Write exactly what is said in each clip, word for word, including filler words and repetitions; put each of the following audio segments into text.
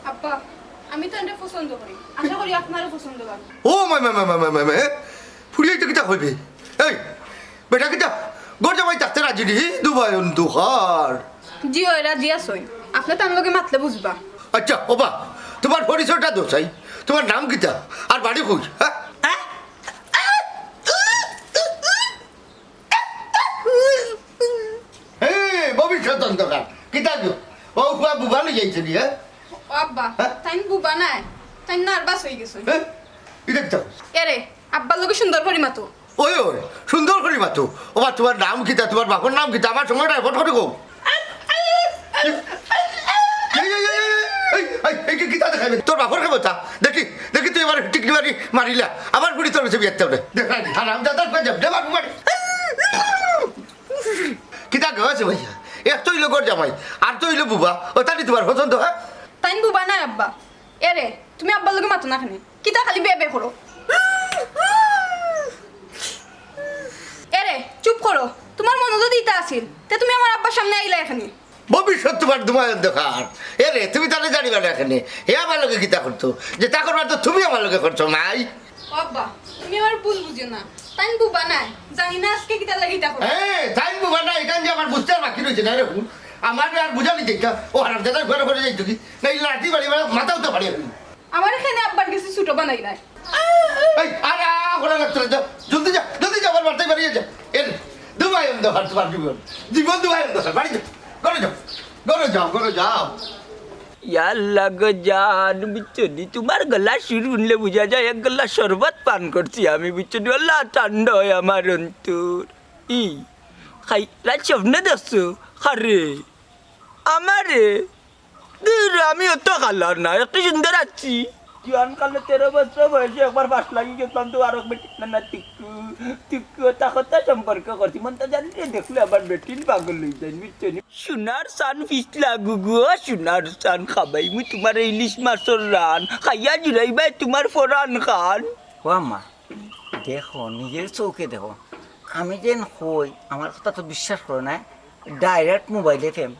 আব্বা, আমি তো এনরে পছন্দ করি, আশা করি আপনারও পছন্দ লাগবো। ও মাই, মাই, মাই, মাই, মাই, মাই, মাই, এ? ফুড়িয়ে তো কিতা কইবে? এই, বেটা কিতা? ঘর জামাই থাকতে রাজি নি? দুবায়ন দুহার। জি অয়, রাজি আছইন। আপনে তান লগে মাতলে বুঝবা। আচ্ছা, ওবা, তুমার পরিচয়টা দেও চাই। তুমার নাম কিতা? আর বাড়ি কই? হ্যাঁ? হ্যাঁ? এই, ভবিষ্যৎ অন্ধকার। কিতা গো? ও ফুয়া বুবা লই যাইছে নি, হ্যাঁ? ও আব্বা, হ্যাঁ? তাইন বুবা নায়, তাইন nervous অই গেছইন। হ্যাঁ? ইটা কিতা? এরে, আব্বার লগে সুন্দর করি মাতো। ওই, ওই, সুন্দর করি মাতো। ওবা, তুমার নাম কিতা? তুমার বাপর নাম কিতা? আমার সঙ্গে ডাইভার্ট করি কও। এই, এই, এই, এই, এই, এই, এই, এই, কি, কিতা দেখাইবে? তোর বাপর ক্ষমতা। দেখি, দেখি তুই আমার টিকলি মারি মারিলা। আমার ফুড়ি তোর কাছে বিয়ার তে হবে। দেখাই, হারামজাদার কই যাবে? দে বাবু মারি। কিতা গো আছে ভাইয়া? এক তো অইলো ঘর জামাই, আর তো অইলো বুবা, ও তানি তুমার পছন্দ, হ্যাঁ? তাইন বুবা নায় আব্বা। এরে, তুমি আব্বার লগে মাতো না কেনে? কিতা খালি বে বে করো? এরে, চুপ করো। তুমার মনো যদি ইতা আছিল, তে তুমি আমার আব্বার সামনে আইলায় কেনে? ভবিষ্যৎ তুমার দুবায়ন দুহার। এরে, তুমি তারে জানিবা না কেনে? হে আমার লগে কিতা করতো? যেতা করবার তো তুমি আমার লগে করছো, মাই। ও আব্বা, তুমি আমার ভুল বুঝিও না। তাইন বুবা নায়, জানি না আজকে কিতার লাগি ইতা করো। এ, তাইন বুবা নায়, ইখান যে আমার বুঝতে আর বাকি রইছে না রে হুন। আমার আর বুঝানি দেখা, ও হারামজাদার ঘরে ঘরে যাইতো কি? না, এই লাঠি বাড়ি বাড়া মাথাও তো বাড়ি হইল। আমার এখানে আব্বার গেছে ছোট বানাই নাই। এই, আর, আর, ওরা লাগতো না, যা, জলদি যা, জলদি যা, আমার বাড়িতে বাড়ি যা। এর, দুবায়ন দুহার তুমার জীবন। জীবন দুবায়ন দুহার, বাড়ি যাও, ঘরে যাও, ঘরে যাও, ঘরে যাও। ইয়াল্লা গো জান, বুঝছো নি? তুমার গলা সুর হুনলে বুঝা যায় এক গলা শরবত পান করছি আমি, বুঝছো নি? আল্লাহ ঠান্ডা অয় আমার অন্তর। ই, খাই, রাইত স্বপ্নে দেখছো? কারে? আমারে? দূর, আমি অত কালা না, একটু সুন্দর আছি। জোয়ান কালে তেরো বছর বয়সে একবার ফাঁস লাগি গেছিলাম তো আরক বেটি না, না, টিকু, টিকু, অতা কথা সম্পর্ক করছি। মন তো জানি রে, দেখলে আবার বেটিন পাগল অই যায়, বুঝছো নি? সোনার চান পিছলা গুগু, ও সোনার চান খাবাইমু তুমার ইলিশ মাছর রান। খাইয়া জুড়াইবায় তুমার ফরান খান। ও আম্মা, দেখো, নিজের চোখে দেখো। আমি যেন কই, আমার কথা তো বিশ্বাস করো না, direct মোবাইলে প্রেম।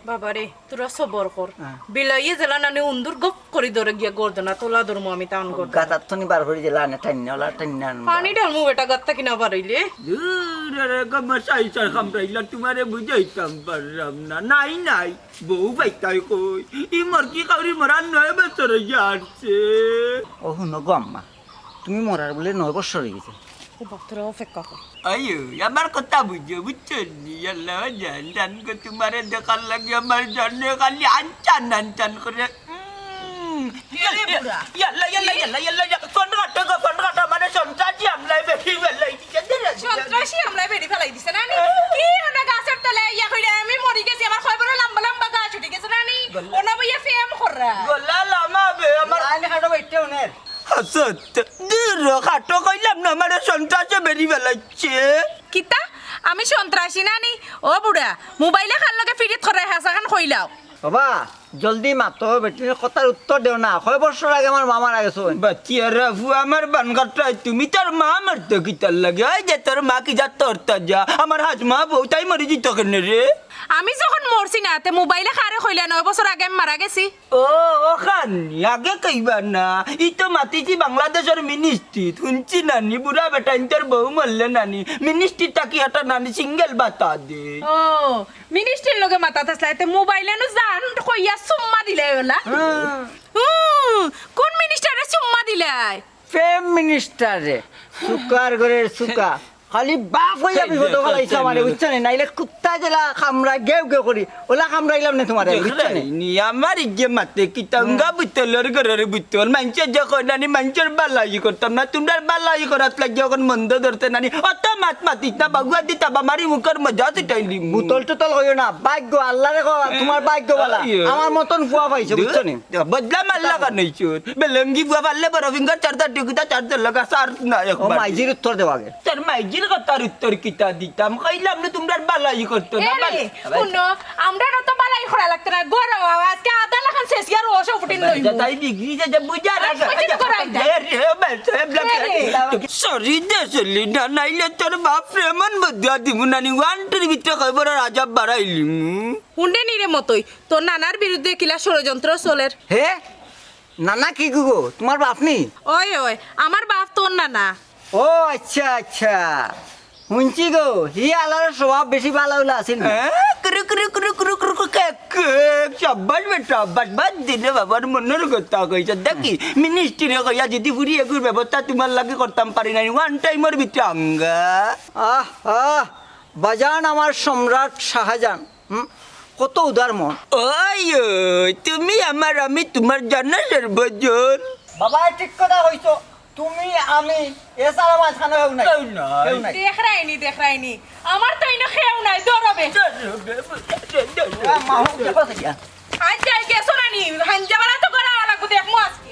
বাবারে, তোরা সবর কর। হ্যাঁ। বিলাইয়ে জেলা নানি উন্দুর গপ করি ধরে গিয়া গর্দনা তোলা ধরমু আমি টান করতে। গাতার তনি বার করি জেলা আনে টাইন্না ওলা টাইন্না আনবা। পানি ঢালমু বেটা গাত্তা কিনা বাড়াইলে। দূর রে গো মশাই, সর কামড়াইলা, তুমারে বুঝাইতাম পারলাম না। নাই, নাই, বউ বাইতাই কই? ই মরকি কাউরি মরার নয় বছর অইয়া আসছে। ও হুনো গো আম্মা, তুমি মরার বুলে নয় বছর অই গেছে। ও বাপ, তোরা অপেক্ষা কর। আইও, আমার কথা বুঝো, বুঝছো নি? আল্লাহ জান, জান গো, তুমারে দেখার লাগি আমার জানে খালি আনচান আনচান করে। উম, এরে বুড়া। ইয়াল্লা, ইয়াল্লা, ইয়াল্লা, ইয়াল্লা, ইয়াল্লা। ফোন কাটো গো, ফোন কাটো, মানে সন্ত্রাসী হামলায় বেটি বেলাই দিছে। সন্ত্রাসী হামলায় বেটি ফেলাই দিছে না নি? কি ওনা গাছের তলে ইয়া কইরা আমি মরি গেছি, আমার কয় বড় লম্বা লম্বা গাছ উঠি গেছে না নি? গলা। ওনা বইয়া ফেম কররা। গলা লামা বে, আমার আইন কাটো বাইটে উনের। হাসত। দূর হ, কাটো কইলাম না, আমারে সন্ত্রাসে বেরি বেলাইছে। কিতা? আমি সন্ত্রাসী না নি? ও বুড়া, মোবাইলে কার লগে ফিরিত করে হাসাখান কইলাও। বাবা, জলদি মাতো, বেটির কথার উত্তর দেও না। কয় বছর আগে আমার মা মারা গেছে। বাচ্চিয়ারা ফুয়া আমার বানগাটায়, তুমি তোর মা মারতো কিতার লাগে? ওই যে তোর মা কি যা তোর তাজা, আমার হাজমা বউ তাই মরি দিত কেনে রে? আমি যখন মরছি না, তে মোবাইলে কারে কইলা নয় বছর আগে আমি মারা গেছি? ও, ওখান আগে কইবা না। ই তো মাতিছি বাংলাদেশর মিনিস্ট্রি। হুনছি নানি, বুড়া বেটা ইন্তর বউ মরলে নানি, মিনিস্ট্রি তাকি একটা নানি সিঙ্গেল বাতা দে। ও, মিনিস্ট্রির লগে মাতাত আসলা, এতে মোবাইলে নু জান কইয়া চুম্মা দিলাই ওলা। হ্যাঁ। হুম, কোন মিনিস্টারে চুম্মা দিলাই? প্রেম মিনিস্টারে, সুকার ঘরের সুকা। খালি বাপ হইয়া বিপদ হলাইছো আমারে, বুঝছো নি? নাইলে কুত্তা যেলা কামড়া গেউ গেউ করি, ওলা কামড়াইলাম না তোমারে, বুঝছো নি? নি আমার ইগে মাতে কিতাঙ্গা বুতলর ঘরের বুতল, মানষে যে কয় নানি মানষর বালাই করতাম না, তোমরার বালাই করাত লাগি অখন মন্দ ধরতে নানি, অত মাত মাতিস না, বাগুয়া দিতা বামারি মুখর মজা ছুটাইলিমু। বুতল টুতল কইও না, ভাগ্য আল্লারে কও, তোমার ভাগ্য বালা। আইয়ো। আমার মতন ফুয়া পাইছো, বুঝছো নি? বদলা মারলা কেনে ইচ্ছুর? বেলঙ্গি ফুয়া পারলে বড় ফিঙ্গার চার্জার টিকুটা চার্জার লাগা চার্জ না ও একবার। মাইজির উত্তর দেও আগে। তোর মাইজি এর কথার উত্তর কিতা দিতাম? কইলাম না তোমরার বালাই করতো না, এ রে, বালাই। হুনো, আমরারও তো বালাই করা লাগতো না। গরম হাওয়া, আজকে আদা লাখান শেষ ইয়ার ওসব ফুটিন লইব। তাই বিগড়ি যে, যে বুঝা আরে, রাখা। কইছে তো করাই দে। এ রে, ও বেটা, এ ব্ল্যাক এ রে। সরি দে, সরি না, নাইলে তোর বাপ রে এমন বদুয়া দিমু নানি, ওয়ান্টের ভিতরে কয় বড় রাজা বাড়াইলিমু। হুনরে নি রে মতই, তোর নানার বিরুদ্ধে কিলা ষড়যন্ত্র চলের। হে? নানা কি গো? তোমার বাপ নি? ওই, ওই, আমার বাপ তোর নানা। ও আচ্ছা, আচ্ছা। হুনছি গো, হি আলার স্বভাব বেশি ভালা উলা আছিল না। হ্যাঁ? কুরু, কুরু, কুরু, কুরু, কুরু, কুরু, কে, কে, সাব্বাস বেটা, সাব্বাস। বাদ দিলে বাবার মনের কথা কইছে। দেখি, মিনিস্ট্রিরে কইয়া যদি ফুরি এগুর ব্যবস্থা তোমার লাগি করতাম পারি নাই, ওয়ান টাইমর ভিতরে আঙ্গা। আহ, আহ, বাজান আমার সম্রাট শাহজাহান। হুম, কত উদার মন। ওই, ওই, তুমি আমার, আমি তোমার, জানো সর্বজন। বাবা, ঠিক কথা কইছো। তুমি, আমি, এছাড়া মাঝখানে কেউ নাই। কেউ নাই। কেউ নাই। দেখরায়নি, দেখরায়নি। আমার তো ইনো কেউ নাই, ধরো বে। ধরো বে, ধরো, ধরো। আ, মা, হোক, দেখো তো গিয়া। আজ যাই গেছো না নি? হাঞ্জা বালা তো করা লাগবো, দেখমু আজকে।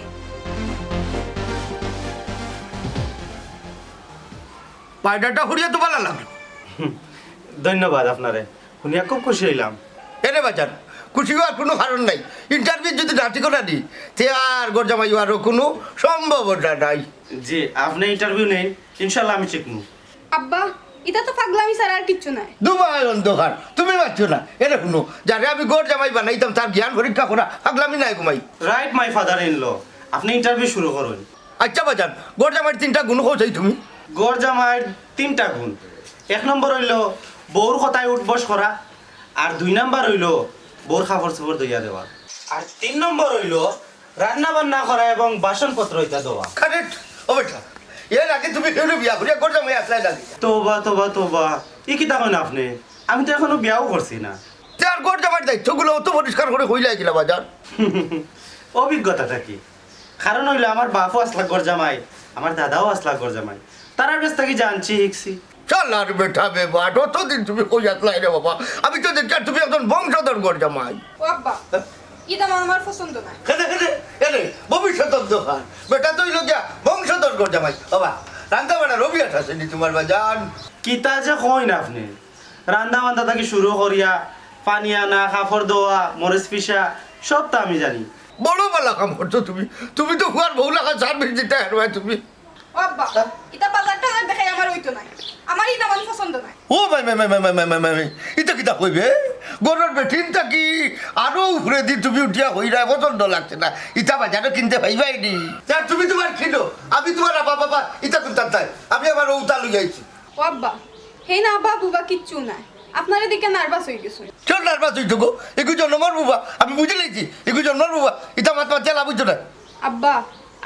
বায়োডাটা হুড়িয়া তো ভালা লাগলো। ধন্যবাদ আপনারে, হুনিয়া খুব খুশি হইলাম। এরে বাজান, খুশি হওয়ার কোনো কারণ নাই। ইন্টারভিউ যদি না ঠিক না নি, তে আর ঘর জামাই হওয়ারও কোনো সম্ভাবনা নাই। জি, আপনি ইন্টারভিউ নেন, ইনশাল্লাহ আমি শিখমু। আব্বা, ইটা তো পাগলামি ছাড়া আর কিচ্ছু নায়। দুবাই অন্ধকার, তুমি মাতছো না। এরে হুনো, যারে আমি ঘর জামাই বানাইতাম, তার জ্ঞান পরীক্ষা করা পাগলামি নায় গো মাই। Right, my father in law, আপনি ইন্টারভিউ শুরু করুন। আচ্ছা বাজান, ঘর জামাইর তিনটা গুণ কও চাই তুমি। ঘর জামাইর তিনটা গুণ। এক নম্বর হইল বউর কথায় উঠবস করা, আর দুই নাম্বার হইল বউর কাপড় চোপড় ধইয়া দেওয়া, আর তিন নম্বর হইল রান্না বান্না করা এবং বাসনপত্র ইতা দেওয়া। কারেক্ট। ও বেটা, এর আগে তুমি কেউ বিয়া করিয়া ঘর জামাই আসলাই না? তোবা, তোবা, তোবা, ই কিতা কইন আপনি? আমি তো এখনো বিয়াও করছি না। তে আর ঘর জামাইর দায়িত্বগুলো অত পরিষ্কার করে কইলাই কিলা বাজান? অভিজ্ঞতা থাকি। কারণ হইলো আমার বাপও আসলা ঘর জামাই, আমার দাদাও আসলা ঘর জামাই, তারার কাছ থাকি জানছি, শিখছি। শালার বেটা বেবাট, অতদিন তুমি কই আসলাই রে বাবা? আমি তো দেখি তুমি একজন বংশধর ঘর জামাই। ও আব্বা, ইটা আমার পছন্দ না। কেনে, কেনে? এরে, ভবিষ্যৎ অন্ধকার। বেটা তো হইলো গিয়া বংশধর ঘর জামাই। বাবা, রান্না বান্নার অভ্যাস আছে নি তোমার বাজান? কিতা যে কইন আপনি? রান্দা বান্দা থাকি শুরু করিয়া পানি আনা, কাপড় ধোয়া, মরিচ পিষা, সব তো আমি জানি। বড় ভালা কাম করছো তুমি। তুমি তো ফুয়ার বউ লাখান সার্ভিস দিতায় পারবায় তুমি। ও আব্বা, ইতা বাজার টাজার দেখাই আমার অইতো নায়। আমার ইতা আমার পছন্দ নায়। ও মাই, মাই, মাই, ইতা কিতা কইবে? ঘরর বেটিন থাকি আরো উপরেদি তুমি উঠিয়া কইরায় পছন্দ লাগছে না। ইতা বাজারো কিনতে পাইবায় নি। তে তুমি তোমার কিনো, আমি তোমার আব্বা বাবা, ইতা কুনতা তাই? আমি আমার অউতা লই আইছি। ও আব্বা, হে না আব্বা, বুবা কিচ্ছু নায়। আপনারে দেখিয়া নার্ভাস অই গেছইন। কিওর নার্ভাস অইতো গো? ইগু জনমর বুবা, আমি বুঝিলাইছি। ইগু জনমর বুবা, ইতা মাত মাতিয়া লাভ অইতো না। আব্বা,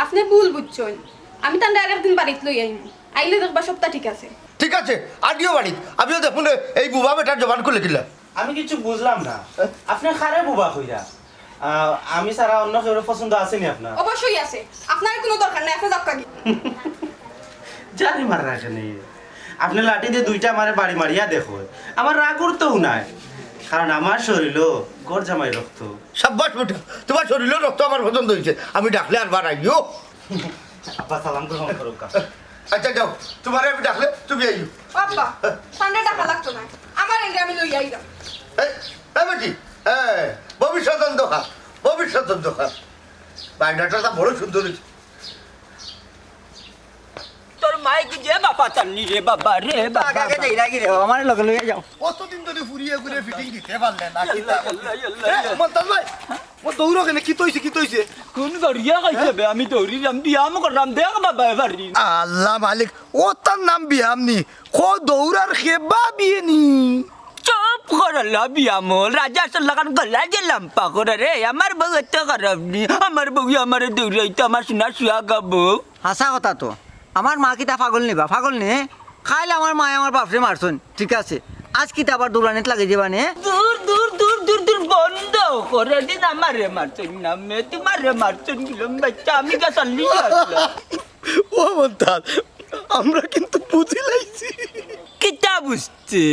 আপনে ভুল বুঝছইন। আমি তানরে আরেকদিন বাড়িত লই আইমু। আইলে দেখবা সবটা ঠিক আছে। ঠিক আছে, আনিও বাড়িত। আমিও দেখমু নে এই বুবা বেটার জবান খুলে কিলা। আমি কিছু বুঝলাম না। আপনে কারে বুবা কইরা? আহ, আমি ছাড়া অন্য কেউর পছন্দ আছে নি আপনার? অবশ্যই আছে। আপনার কোনো দরকার নাই, আপনে যাউক্কা গি। জানি মাররা কেনে। আপনে লাঠি দিয়া দুইটা আমারে বাড়ি মারিয়া দেখো। আমার রাগ উঠতেও নাই। কারণ আমার শরীরও ঘর জামাই রক্ত। সাব্বাস বেটা, তোমার শরীরর রক্ত আমার পছন্দ অইছে। আমি ডাকলে আর বাড়াইও। আব্বা, সালাম গ্রহণ করুক্কা। আচ্ছা, যাও, তোমারে আমি ডাকলে তুমি আইও। ও আব্বা, তানরে ডাকা লাগতো না, আমার এনরে আমি লইয়া আইরাম। এই, এই বেটি, এই, ভবিষ্যৎ অন্ধকার, ভবিষ্যৎ অন্ধকার। বায়োডাটাটা বড় সুন্দর অইছে। তোর মায়ে কি যে বাবা চাননি রে বাবা, রে বাবা। আগে আগে যাই রাখি রে, আমার লগে লইয়া যাও। কতদিন ধরি ফুরিয়ে ঘুরে ফিটিং দিতে পারলে না, কি আল্লাহ, আল্লাহ, আল্লাহ। এ, মন্তাজ ভাই, ও দৌড়ো কেনে? কিতা অইছে, কিতা অইছে? কোন দৌড়িয়া খাইছে বে? আমি দৌড়িলাম, ব্যায়াম করলাম, দেখ বাবা এবার রে। আল্লাহ মালিক, ও তার নাম ব্যায়াম নি, কো দৌড়ার খেবা বিয়ে নি। চুপ কর লা, ব্যায়াম অর। রাজা আসল লাখান গলা যে লাম্বা করে রে। আমার বউ এত খারাপ নি, আমার বউ আমারে দৌড়াইতো, আমার সোনা সুহাগা বউ। হাছা কথা তো, আমার মা কিতা পাগল নি বা? পাগল নি? কাইল আমার মায়ে আমার বাপরে মারছইন, ঠিক আছে, আজ কিতা আবার দৌড়ানিত লাগি যাবা নে? দূর, দূর, দূর, দূর, দূর, বন্ধ করে দিন। আমারে মারছইন না মে, তোমারে মারছইন গিলম বাচ্চা, আমি গা চাল্লি আসলাম। ও মন্তাজ, আমরা কিন্তু বুঝিলাইছি। কিতা বুঝতে?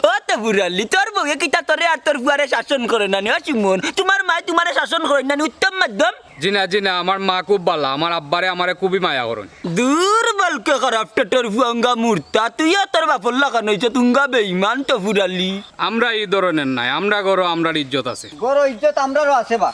ও তো বুড়ালি, তোর বউয়ে কিতা তোরে আর তোর ফুয়ারে শাসন করে না নি? ও সুমন, তোমার মায়ে তোমারে শাসন করে না নি? উত্তম মাধ্যম। জি না, জি না, আমার মা খুব ভালা, আমার আব্বারে আমারে খুবই মায়া করইন। দূর কালকে খারাপ টেটর ফুয়াঙ্গা মুর্তা, তুইও তোর বাপর লাখান অইছস, তুঙ্গা বেইমান তো ফুরালি। আমরা ই ধরনের নায়, আমরা ঘরো আমরার ইজ্জত আছে। ঘরো ইজ্জত আমরারও আছে বা।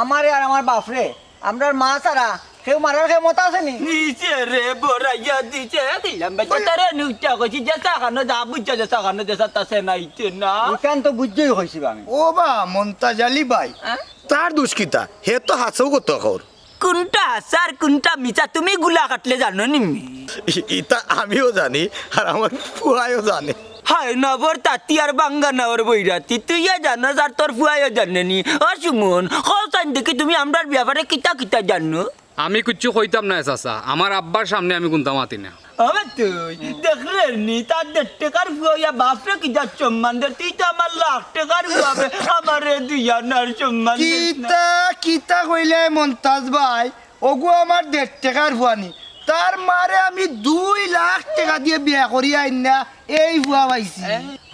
আমারে আর আমার বাপরে, আমরার মা ছাড়া কেউ মারার ক্ষমতা আছে নি? নিচে রে, বড়াইয়া দিছে, দিলাম বেটা। তারে নুকটা কইছি, যে চা খানো যা, বুঝছে যে চা খানো যে চা, তা সে নাইতে না। ইখান তো বুঝছই কইছি বা আমি। ও বা, মন্তাজ আলী ভাই, হ্যাঁ? তার দুষ কিতা? হে তো হাছাউ কথা কর। কোনটা হাছা আর কোনটা মিছা তুমি গুলা কাটলে জানো নি মি? ই-, ইতা আমিও জানি, আর আমার ফুয়ায়ও জানে। হায় নবর তাতি আর বাঙ্গা নাওর বৈরাতি, তুইও জানস আর তোর ফুয়ায়ও জানে নি। ও সুমন, কও চাইন দেখি তুমি আমরার ব্যাপারে কিতা কিতা জানো? আমি কিচ্ছু কইতাম না চাচা, আমার আব্বার সামনে আমি কুন্তা মাতি না। ও বা তুই দেখলে নি, তার দেড় টেকার ফুয়া অইয়া বাপরে কিতা সম্মান দের, তুই তো আমার লাখ টেকার ফুয়া বে, আমারে দুই আনার সম্মান দিস না। কিতা, কিতা কইলে মন্তাজ ভাই? ওগু আমার দেড় টেকার ফুয়ানি, তার মারে আমি দুই লাখ টেকা দিয়া বিয়া করি আইন না, এই ফুয়া পাইছি।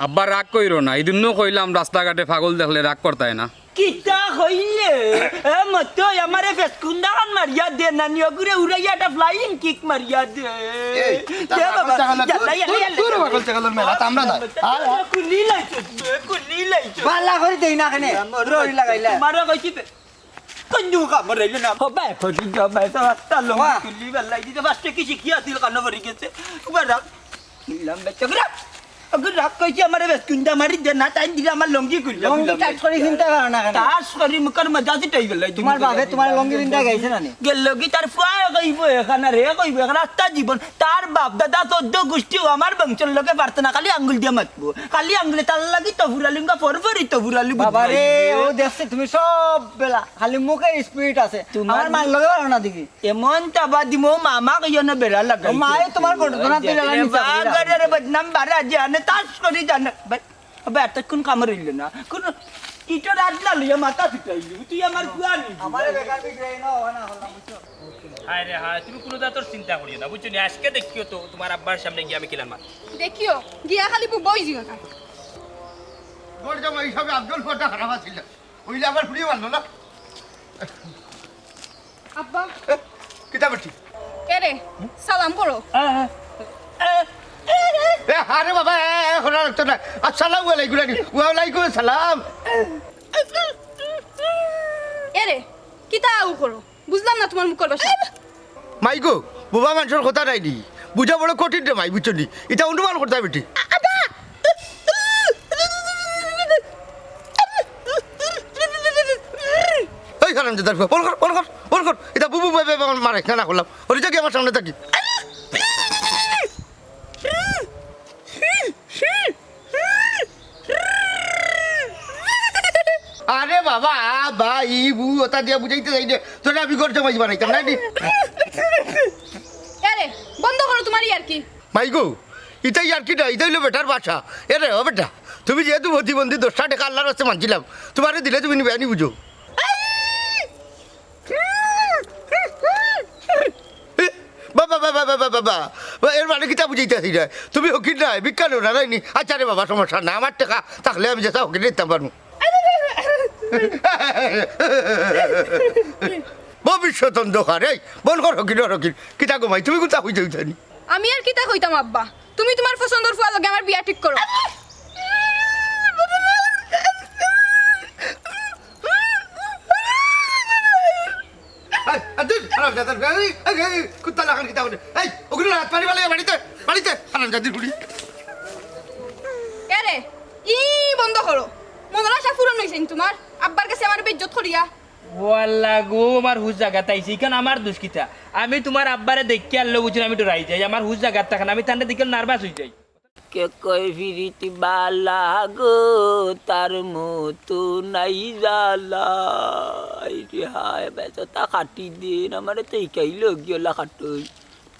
আব্বা রাগ কইরো না, ইদিনও কইলাম রাস্তাঘাটে পাগল দেখলে রাগ করতায় না। কিতা কইলে? এ মতই আমারে ফেসকুন্দাখান মারিয়া দে, নানি অগুরে উড়াইয়া একটা flying kick মারিয়া দে। এই, দে বাবা, ইয়াল্লা, ইয়াল্লা, ইয়াল্লা। দূর, দূর, পাগল ছাগলর মেলা, আমরা না। আয়, আয়। কুলি লাইছো, কুলি লাইছো। বালা করি দেই না কেনে? রই লাগাইলা। মারা কইছি বে। কঞ্জু কামড় রইল না। ও ভাই, ফটি যাও ভাই, তো রাস্তা লঙ্গি তুলি বেলাই দিতে, first এ কি শিখিয়া দিল, কানো পড়ি গেছে। উবার রাখ। নিলাম বেচা করে। আগে রাগ কইছি আমারে বেশ কুন্দা মারি দে না, তাই দিলে আমার লঙ্গি খুললাম। লঙ্গি টাইট করি চিন্তা করো না কেনে? তাস করি মুখের মজা দিটাই বেলাই। তোমার বাপে তোমার লঙ্গি বিন্দা গাইছে না নি? গেল কি তার ফুয়া কইবো এখানে রে, কইবো এখানে রাস্তা জীবন। তার বাপ দাদা চোদ্দ গোষ্ঠীও আমার বংশের লোকে পারতো না, খালি আঙ্গুল দিয়ে মাতবো, খালি আঙ্গুলে তার লাগি তো ফুরালুঙ্গা ফরফরি তো ফুরালু বাবা রে, ও দেখছি তুমি সব বেলা খালি মুখে spirit আছে। তোমার আমার মার লগে পারো না দেখি। এমন চাবা দিমু, মামা কইও না বেড়া লাগাই। মায়ে তোমার ঘটনা তুই জ্বালা নিছে। বাগরে রে বদনাম বাড়া জানে, তাস করি জানে। ভাই, আবে এতক্ষণ কামড় হইল না। কোন ইটো রাত না লইয়া মাথা ফিটাইলি। তুই আমার ফুয়া নি। আমারে বেকার বিক্রি না, ওখানে হলাম, বুঝছো? হায় রে হায়, তুমি কোনো জাতর চিন্তা করিও না, বুঝছো নি? আজকে দেখিও তো তোমার আব্বার সামনে গিয়া আমি কিলান মার। দেখিও, গিয়া খালি বই জিগা। গড় জামাই হিসাবে আব্দুল ফটা খারাপ আছিল। অইলে আবার ঘুরিয়ে মারলো না। আব্বা। এ, কিতা বেটি? এরে, সালাম করো। এ, আরে বাবা, এ, এ, করা লাগতো না। আসসালামু আলাইকুম, আলাইকুম। ওয়ালাইকুম আসসালাম। এরে, কিতা আউ করো? বুঝলাম না তোমার মুখর ভাষা। মাই গো, বুবা মানষর কথা নাই নি। বুঝা বড় কঠিন রে মাই, বুঝছো নি? ইতা অনুমান করতা বেটি। আব্বা! এই হারামজাদার ফুয়া, বন্ধ কর, বন্ধ কর, বন্ধ কর। ইতা বুবু বে, বে, বে, মারাইস না, না করলাম। ওরে, যা কি আমার সামনে থাকি। আরে বাবা, বা, ই বু, ওটা দিয়া বুঝাইতে যাই রে। তোরে আমি ঘর জামাই বানাইতাম, না নি? এরে, বন্ধ করো তোমার ইয়ার্কি। মাই গো, ইটা ইয়ার্কি না, ইটা অইলো বেটার ভাষা। এরে, ও বেটা, তুমি যেহেতু প্রতিবন্ধী, দশটা টেকা আল্লার রাস্তায় মানছিলাম, তোমারে দিলে তুমি নিবে, আনি বুঝো। এ, বাবা, বাবা, বাবা, বাবা, বা, এর মানে কিতা বুঝাইতাছি না? তুমি হকির নাই, ভিক্ষা নেও না, নাই নি? আচ্ছা রে বাবা, সমস্যা না, আমার টেকা থাকলে আমি যেটা হকির নিতাম পারমু। ভবিষ্যৎ অন্ধকার, এই, বন্ধ কর হকির, হকির। কিতা গো মাই, তুমি কোনটা হইতে হইতে নি? আমি আর কিতা কইতাম আব্বা, তুমি তোমার পছন্দর ফুয়ার লগে আমার বিয়া ঠিক করো। এই, এই, দূর, হারামজাদার, এই, এই, এই, কুত্তা লাখান কিতা করে? এই, ওগুলো হাত পানি ফালাই বাড়িতে, বাড়িতে, হারামজাদির বুড়ি। এরে, ই বন্ধ করো। মনর আশা পূরণ হইছে নি তোমার? আব্বার কাছে আমার বেইজ্জত করিয়া। ও আল্লাহ গো, আমার হুশ জাগাত আইছে, ইখান আমার দুষ কিতা? আমি তোমার আব্বারে দেখি আল্লাহ বুঝুন, আমি ডরাই যাই, আমার হুশ জাগাত থাকে না, আমি তানরে দেখি nervous হই যাই। কে কয় ফিরিতি বালা গো, তার মতো নাই জ্বালা। এই রে হায়, বেচা তা কাটি দিন, আমারে তো ইকাই লগিওলা কাটই।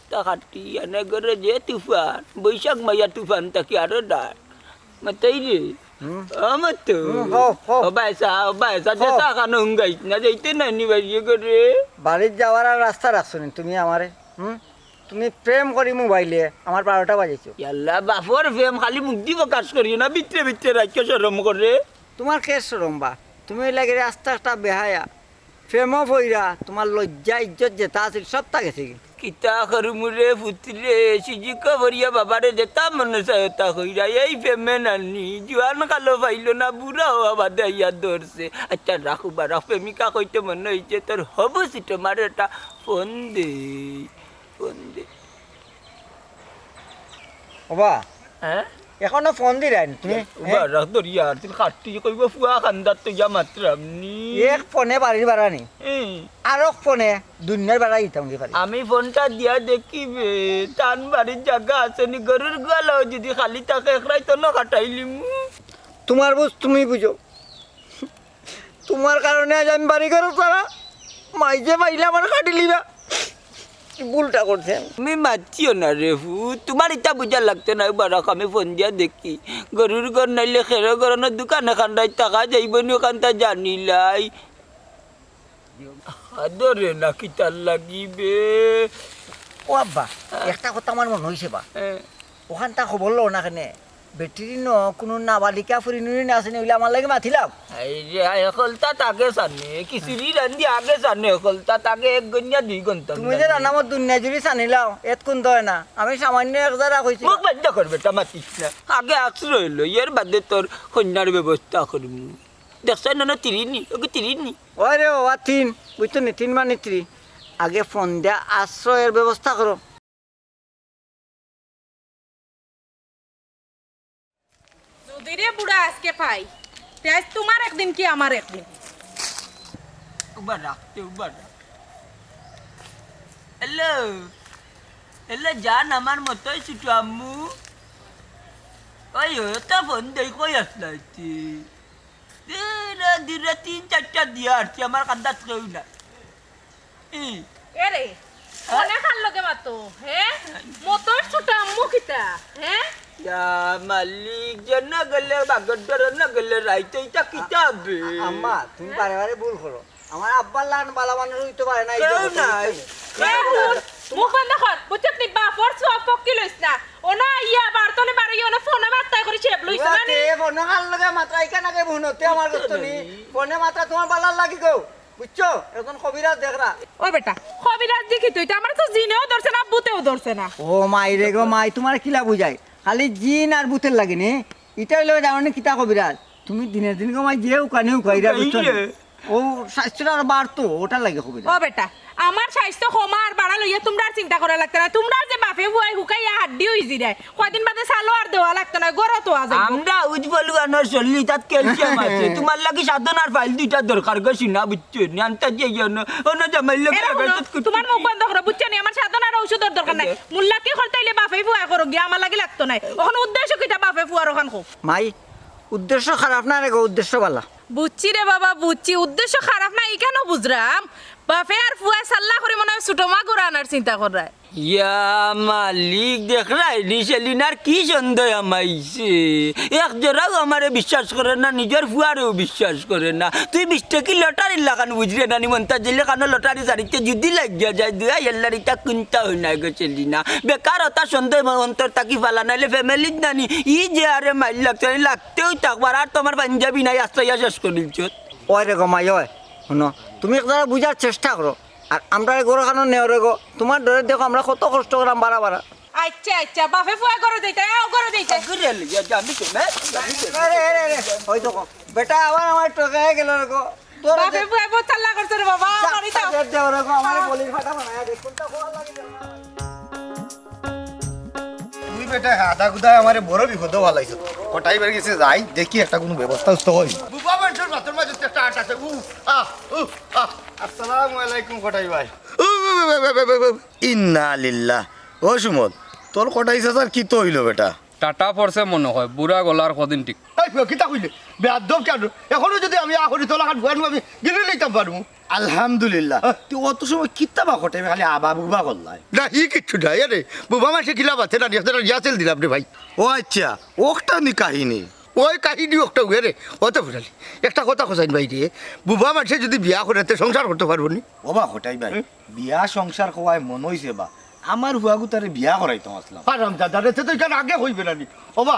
তা কাটি আনে করে যে তুফান, বৈশাখ মাইয়া তুফান তাকে আরো ডাক। মাতাই রে। হুম। ও মাতু। হুম, হও, হও। ও ভাইসা, ও ভাইসা, যে হও। চা খানো হুঙ্গাইছ না, যাইতে নাই নি বাড়িয়ে করে। বাড়িত যাওয়ার আর রাস্তা রাখছো নি তুমি আমারে? হুম? তুমি প্রেম করি মোবাইলে আমার বারোটা বাজাইছো। ইয়াল্লা, বাপর প্রেম খালি মুখ দি প্রকাশ করিও না, ভিতরে ভিতরে রাখিও শরম করে। তোমার কে শরম বা? তুমি ওই লাগে আস্তে একটা বেহায়া। প্রেমও পইরা তোমার লজ্জা ইজ্জত যেটা আছিল সবটা গেছে গি। কিতা করমু রে পুতরে, সিজিকো পড়িয়া বাবারে যেতা মনে চায় অতা কইরা, এই প্রেমে নানি, জুয়ান কালো পাইলো না, বুড়া অওয়া বাদে আইয়া ধরছে। আচ্ছা রাখ উবা রাখ, প্রেমিকা কইতে মনে অইছে তোর হবু ছোট মারে একটা ফোন দে, ফোন দে। ওবা, হ্যাঁ? এখনো ফোন দিরায় নি তুমি? উবা রাখ ধরিয়া আর তুই খাট্টি কইবো ফুয়া খান্দাত তো ইয়া মাতরাম নি। এক ফোনে বাড়ির ভাড়া নি? এই। আরক ফোনে দুনিয়ার ভাড়া দিতাম কি পারি? আমি ফোনটা দিয়া দেখি বে, তান বাড়ির জাগা আছে নি, গরুর গোয়ালাও যদি খালি থাকে, এক রাইত অনো কাটাইলিমু। তোমার বুঝ তুমি বুঝো। তোমার কারণে আজ আমি বাড়ি ঘর ছাড়া, মাইজে পাইলে আমার কাটিলিবা। কি ভুলটা করছে আমি? তুমি মাতিও না রে ফু, তোমার ইতা বুঝা লাগতো না, উবা রাখ আমি ফোন দিয়া দেখি। গরুর ঘর নাইলে খেরো ঘর, অনো দোকানে খান্দাই থাকা যাইব নি, ওখানটা জানিলাই। আদরে না কিতার লাগিবে? ও আব্বা, একটা কথা আমার মনে অইছে বা। হ্যাঁ। ওখানটা খবর লও না কেনে? বেটির ন কোনো নাবালিকা ফুরি নুরি না আছে নি, অইলে আমার লাগি মাতিলাও। এই যে, আয়, হকলতা তাকে সানে, খিচুড়ি রান্ধি আগে সানে, হকলতা তাকে এক গন্যা দুই ঘন্টা তুমি যে রান্না আমার দুনিয়া জুড়ি সানিলাও, এতক্ষণ তো হয় না। আমি সামান্য এক জারা কইছি। মুখ বন্ধ কর বেটা, মাতিস না। আগে আশ্রয় লই, এর বাদে তোর কন্যার ব্যবস্থা করমু। দেখছস না, না, তিরিনি, ওকে তিরিনি। ওই রে বাবা, তিন, বুঝছো নি, তিন মানে তিরি। আগে ফোন দিয়া আশ্রয়ের ব্যবস্থা করো। যদি রে বুড়া আজকে পাই, তে আজ তোমার একদিন কি আমার একদিন। উবা রাখতে, উবা রাখ। হ্যালো, হ্যালো, জান আমার মতোই ছোট আম্মু। ওই, ওই, তো ফোন দেই, কই আসলা এতে? ধীরে ধীরে তিন চারটা দিয়া আসছি, আমার কান্দাত কেউ নাই। ই। এরে, হ্যাঁ? ফোনে কার লগে মাতো, হ্যাঁ? মতর ছোট আম্মু কিতা, হ্যাঁ? ইয়া মালিক, যে না গেলে বাগর ডর, না গেলে রাইতে, ইটা কিতা বে? আম্মা, তুমি বারে বারে ভুল করো। আমার আব্বার লান বালা মানুষ অইতে পারে না, এই কেউ জগতে নাই। অইতে পারে। এ, হুন, মুখ বন্ধ কর, বুঝছত নি? বাপর সব পক্ষী লইস না। ও না, ইয়া, বারতনে বারো, ইয়া, ও না, ফোনে মাত্তাই করি শেপ লইস না নি? এ, ফোনে কার লগে মাত্রা, ইখান আগে বুঝো, তে আমার বুঝছো কষ্ট নি। নি? ফোনে মাত্রা তোমার বালার লাগি গো। বুঝছো? একজন কবিরাজ দেখরা। ওই বেটা, কবিরাজ দেখি তুই তো, আমার তো জিনেও ধরছে না, ভূতেও ধরছে না। ও মাই রে গো মাই, তোমার কিলা বুঝাই? খালি জিন আর ভূতের লাগে নি? ইটা অইলো জানো নি কিতা কবিরাজ? তুমি দিনে দিন গো মাই যে উকানি উকাইরা, বুঝছো নি? ও স্বাস্থ্যটা আর বাড়তো, ওটার লাগে কবিরাজ। ও বেটা, আমার স্বাস্থ্য কমা আর বাড়া লইয়া তোমরা আর চিন্তা করা লাগতো না। তোমরা যে বাপে বুয়াই হুকাইয়া হাড্ডি অই জিরায়, কয়দিন বাদে চালো আর দেওয়া লাগতো না, গরো তো আজ আমরা উজ বলু আনোর চল্লি, তাত ক্যালসিয়াম আছে। তোমার লাগি সাধনার ফাইল দুইটা দরকার গো, শুনা, বুঝছো নি? আনতা যে ইয়ে ন-, অন্য জামাইর লগে এরা লাগাই হুনো, তাত কুটু তোমার মুখ বন্ধ করো, বুঝছো নি? আমার সাধনার ঔষধর দরকার নাই। মুল্লা কি করতে অইলে বাপে ফুয়া করো গিয়া, আমার লাগি লাগতো নাই। অখন উদ্দেশ্য কিতা বাপে ফুয়ার অখান কও? মাই, উদ্দেশ্য খারাপ না রে গো, উদ্দেশ্য বালা। বুঝছি রে বাবা, বুঝছি, উদ্দেশ্য খারাপ না, ইখানও বুঝরাম। বাপে আর ফুয়ায় সাল্লা করি মনে অয় ছোট মা গরু আনার চিন্তা কররায়। ইয়া মালিক, দেখরায় নি সেলিনার কি সন্দেহ হামাইছে। এক জোড়াও আমারে বিশ্বাস করে না, নিজর ফুয়ারেও বিশ্বাস করে না। তুই বিশ টেকি লটারির লাখান বুঝরে না নি, মন্তাজ জেলে খানো লটারি চারিতে যদি লাগিয়া যায়, দুয়াই আল্লাহর ইতা কুন্তা অয় না গো সেলিনা। বেকার অতা সন্দেহ অন্তর থাকি ফালা, নাইলে ফ্যামিলির নানি, ই যে আরে মাইর লাগছে, লাগতেউ থাকবার, আর তো আমার পাঞ্জাবি নাই, আস্তা ইয়া শেষ করি দিছত। ওই রে গো মাই, ওই, হুনো, তুমি এক জারা বুঝার চেষ্টা করো। আর আমরারে ঘরো খানো নেও রে গো, তোমার ডরে দেখো আমরা কত কষ্ট করাম বারা বারা। আচ্ছা, আচ্ছা, বাপে ফুয়া ঘরো যাইতা, আও ঘরো যাইতা। ঘুরে লিয়া যা, আমি তো, মে, আমি তো। আরে, আরে, আরে, ওই দেখো, বেটা আবার আমার ঠকাই গেল রে গো। তোর বাপে যে ফুয়া বহুত চাল্লা করছে রে বাবা, যা, করি তো। যা, যা, ওরে গো, আমারে বলির ফাটা বানায় দে, কোনটা খোয়া লাগে রে? তুই বেটা হাদা গুদায় আমারে বড় বিপদো ফালাইছ। কটাই বাড়ি গেছে যাই, দেখি একটা কোনো ব্যবস্থা তো হয়। বুবা মানষর মাথার মাঝে একটা আট আছে। উ, আহ, উ, আহ। আসসালামু আলাইকুম কটাই ভাই। ইন্না লিল্লাহ। ও সুমন, তোর কটাই চাচার কিতা অইলো বেটা? টাটা পড়ছে মনে হয়, বুড়া গলার কদিন ঠিক। এই ফুয়া, কিতা কইলে? বেয়াদব কেন? এখনো যদি আমি আ করি, তোলা খান ফুয়ানু আমি গিলি লইতাম পারমু। আলহামদুলিল্লাহ। হ্যাঁ। তুই অত সময় কিতা বা কটাই খালি আবা বুবা করলাই? না, হি কিচ্ছু নাই। আরে, বুবা মাসে কিলা বাতে না, একটা রিহার্সেল দিলাম রে ভাই। ও আচ্ছা, ওটা নি কাহিনী। ওই কাহিনী ওটা উয়ে রে, অত ফুটালি। একটা কথা কইছাইন ভাই রে, বুবা মাসে যদি বিয়া করে, তে সংসার করতে পারবো নি? ও বা কটাই ভাই, হুম? বিয়া সংসার কওয়ায় মন অইছে বা, আমার ফুয়াগুতারে বিয়া করাইতাম আছলাম। হারামজাদা রে, তে তো ইখান আগে কইবে না নি। ও বা,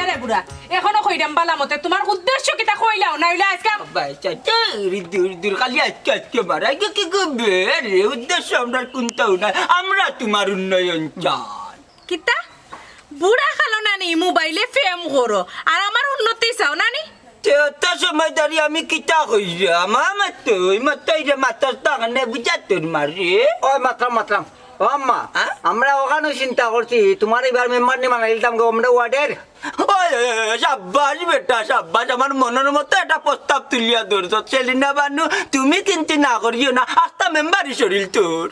এরে বুড়া, এখনো কইরাম বালা মতে, তুমার উদ্দেশ্য কিতা কইলাও না, অইলে আইজকা ভাই, চাচা, রে দূর দূর, খালি আজকে আজকে মারা, আজকে কি করবে? আরে, উদ্দেশ্য আমরার কুনটাও নাই, আমরা তুমার উন্নয়ন চাই। কিতা? বুড়া কালো নানি মোবাইলে প্রেম করো, আর আমার উন্নতি চাও নানি? তে অত সময়দারি আমি কিতা কইরাম? আমার তো, ওই মাত্র এই যে মাথার তো আখানে বুঝা তোর মারে। ওই মাতরাম, মাতরাম। ও আম্মা, হ্যাঁ? আমরা অখানউ চিন্তা করছি, তুমার ইবার মেম্বার নি বানাইলিতাম গো, আমরা ওয়ার্ডের। ওই, ওই, ওই, ওই, সাব্বাস বেটা, সাব্বাস, আমার মনর মতো একটা প্রস্তাব তুলিয়া ধরছো। সেলিনা বানু, তুমি কিন্তু না করিও না, আস্তা মেম্বারই শরীল তোর।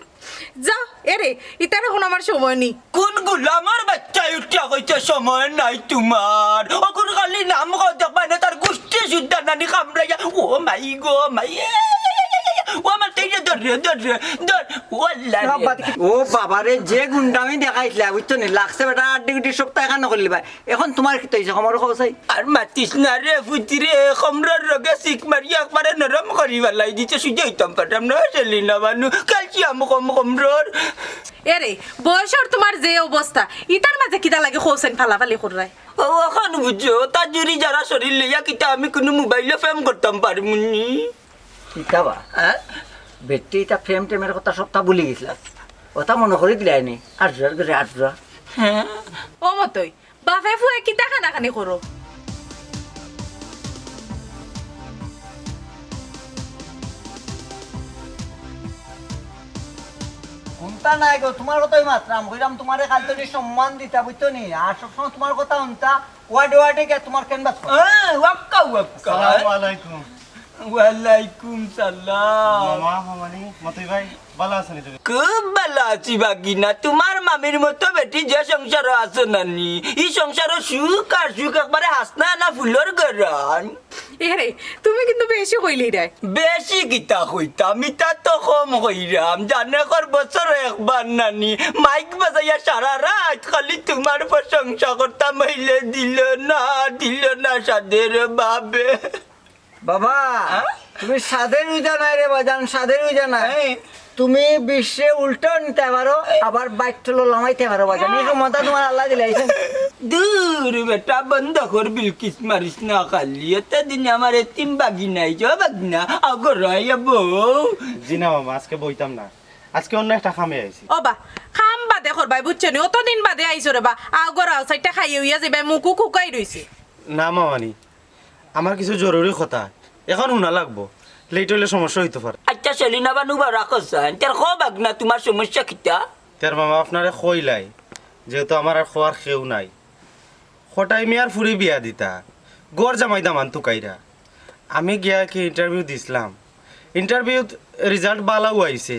যাও, এরে, ইতার অখন আমার সময় নি। কোন গুলামর বাচ্চায় উঠিয়া কইছে সময় নাই তুমার? অখন খালি নাম কও দেখবায় না, তার গুষ্টি সুদ্ধা নানি কামড়াইয়া। ও মাই গো, মাই, এ, এ, এ, এ, এ, ও আমার তেইরে ধর রে, ধর রে, ধর। ও আল্লাহ রে। ও বাবা রে, যে গুন্ডামি দেখাইছলা, বুঝছো নি? লাগছে বেটা আড্ডি গুড্ডি সপ্তাহ খান করলি ভাই। অখন তুমার কিতা অইছে, কমর কও চাই? আর মাতিস না রে, ফুতি রে, কমরর রগে চিক মারি একবারে নরম করি ফালাই দিছে, সুজা অইতাম পারতাম না, সেলিনা বানু। ক্যালসিয়াম কম কমরর। এরে, বয়সর তুমার যে অবস্থা, ইতার মাঝে কিতা লাগি কও চাইন ফালাফালি কররায়? ও, অখন বুঝছো, তার জুড়ি যারা শরীল লইয়া কিতা আমি কুনু মোবাইলো প্রেম করতাম পারমুনি? কিতা বা? হ্যাঁ? বেটি, ইতা প্রেম টেমের কথা সবতা ভুলি গেছলা। অতা মনো করি দিলায়নি। আর জোর করে আর জোর। হ্যাঁ। ও মতই, বাপে ফুয়ে কিতা কানাকানি করো? হুনতা নায় গো, তুমার কথাউ মাতরাম, কইরাম তুমারে কাইল থাকি সম্মান দিতা, বুঝছো নি? আর সবসময় তুমার কথা হুনতা, ওয়ার্ডে ওয়ার্ডে গিয়া তুমার canvass করো। হ্যাঁ, ওয়াক্কা, ওয়াক্কা। আসসালামু আলাইকুম। ওয়ালাইকুম সালাম। মামা, মামানি, মতই ভাই, ভালা আছইন নি তুমি? খুব ভালা আছি বাগিনা। তুমার মামির মতো বেটি যে সংসারো আছে নানি, ই সংসারো সুখ আর সুখ একবারে হাসনা আনা ফুলর গরান। এরে, তুমি কিন্তু বেশি কইলিরায়। বেশি কিতা কইতাম, ইতা তো কম কইরাম। জানেকর বছরো একবার নানি, মাইক বাজাইয়া সারা রাইত খালি তুমার প্রশংসা করতাম, অইলে দিলো না, দিলো না সাধের বাবে। বাবা, হ্যাঁ? তুমি সাধের উজা নায় রে বাজান, সাধের উজা নায়। হ্যাঁ। তুমি বিশ্বে উল্টাও নিতায় পারো, আবার বাইট্টলো লামাইতায় পারো বাজান। ই ক্ষমতা তুমার আল্লায় দিলাইছইন। দূর বেটা, বন্ধ কর, বিলকিস মারিস না খালি। এতদিনে আমার এতিম বাগিনা আইছে, ও বাগিনা, আগর আইয়া বউ। জি না মামা, আজকে বইতাম না, আজকে অন্য একটা কামে আইছি। ও বা, কাম বাদে করবায়, বুঝছো নি? অতদিন বাদে আইছো রে বা, আগর আও, চাইরটা খাইয়া অইয়া যাইবায়, মুখো কুকাই রইছে। না মামানি, আমার কিছু জরুরি কথা অখন হুনা লাগবো, লেট অইলে সমস্যা অইতো পারে। আইচ্ছা, সেলিনা বানু বা রাখো চাইন, তের কও বাগনা তুমার সমস্যা কিতা? তের মামা আপনারে কইলাই, যেহেতু আমার আর কওয়ার কেউ নাই, কটাই মিয়ার ফুরি বিয়া দিতা, ঘর জামাই দামান তুকাইরা। আমি গিয়া কি ইন্টারভিউ দিছলাম, ইন্টারভিউত রেজাল্ট ভালাউ আইছে,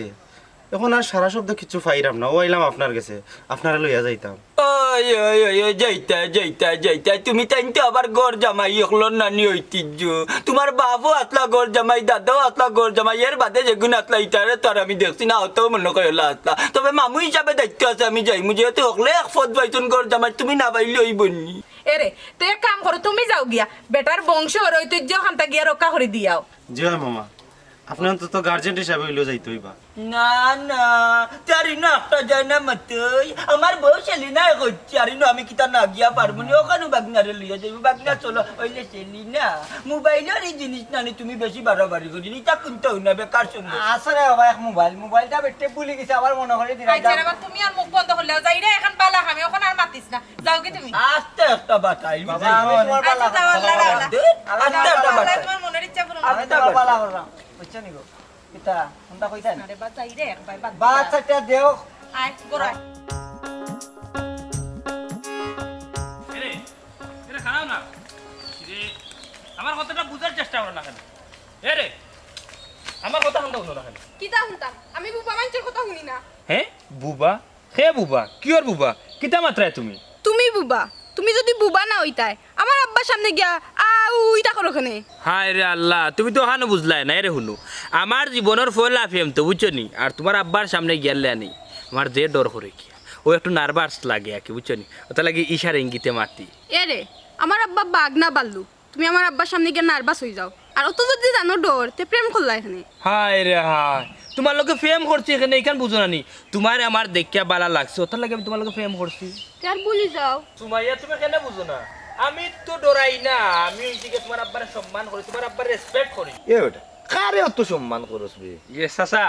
এখন আর সারা শব্দ কিচ্ছু পাইরাম না, ও আইলাম আপনার গেছে, আপনারে লইয়া যাইতাম। ওই, ওই, ওই, ওই, যাইতা, যাইতা, যাইতা। তুমি তাইন তো আবার ঘর জামাই অকলর নানি ঐতিহ্য। তুমার বাপও আছলা ঘর জামাই, দাদাও আছলা ঘর জামাই, এর বাদে যেগুন আছলা, ইতারে তো আর আমি দেখছি না, অতও মনো করিও না আছলা। তবে মামু হিসাবে দায়িত্ব আছে, আমি যাইমু, যেহেতু অকলে এক পদ পাইছইন ঘর জামাই, তুমি না পাইলে অইবো নি। এরে, তে এক কাম করো, তুমি যাও গিয়া, বেটার বংশ আর ঐতিহ্য খানতা গিয়া রক্ষা করি দিয়াও। জি অয় মামা, আপনে অন্তত গার্জিয়ান হিসাবে অইলেও যাইতে অইবা। না, না, তার ইনো একটা যায় না মাতই। আমার বউ সেলিনায় কইছে, আর ইনো আমি কিতা না গিয়া পারমু নি? অখানউ বাগনারে লইয়া যাইমু। বাগনা চলো, অইলে সেলিনা। মোবাইলর ই জিনিস নানি তুমি বেশি বাড়াবাড়ি করি, ইতা কুন্তা অয় না, বেকার সময়। আছে রে বাবা, এক মোবাইল, মোবাইলটা বেটে ভুলি গেছে, আবার মনো করি দিলাম। আচ্ছা রে বাবা, তুমি আর মুখ বন্ধ করিলাও, যাইরে অখন বালা কামে, অখন আর মাতিস না। যাও গি তুমি। আস্তে একটা বাতাই। বাবা, আমি তোমার আচ্ছা, বালা যাও, আল্লাহ, আল্লাহ। আস্তে একটা বাতাই। তোমার মনের ইচ্ছা পূরণ আমি করো। তোমার বালা করলাম, বুঝছো নি গো? কিতা, কোনটা কইতাম? আরে বা, যাই রে, একবার বাদ বাদ দে। চারটা দেও। আয়, গোড়ায়। এরে, এরে, খাড়াও না। এরে, আমার কথাটা বুঝার চেষ্টা করো না কেন? এরে, আমার কথা হুনতা হুনো না কেন? কিতা হুনতাম? আমি বুবা মানষর কথা হুনি না। হে? বুবা? হে বুবা? কিওর বুবা? কিতা মাতরায় তুমি? তুমি বুবা। তুমি যুদি বুবা না অইতায়, আমার আব্বার সামনে গিয়া আ উ ইতা করো কেনে? হায় রে আল্লাহ, তুমি তো অখানও বুঝলায় না। এরে হুনো, আমার জীবনর পয়লা প্রেম তো, বুঝছো নি? আর তুমার আব্বার সামনে গিয়া লেয়ানি, আমার যে ডর করে কি, অউ একটু নার্ভাস লাগে আর কি, বুঝছো নি? অতার লাগি ইশারা ইঙ্গিতে মাতি। এরে, আমার আব্বা বাঘ না ভাল্লুক? তুমি আমার আব্বার সামনে গিয়া নার্ভাস অইযাও। আর অত যুদি জানো ডর, তে প্রেম করলায় কেনে? হায় রে হায়, তুমার লগে প্রেম করছি কেনে, ইখান বুঝো না নি? তুমারে আমার দেখিয়া বালা লাগছে, অতার লাগি আমি তুমার লগে প্রেম করছি। তে আর ভুলি যাও। সুমাইয়া, তুমি কেনে বুঝো না? আমি তো ডরাই না, আমি অইছে গি তুমার আব্বারে সম্মান করি, তুমার আব্বারে রেসপেক্ট করি। এ বেটা, কারে অত সম্মান করস বে? ইয়ে চাচা,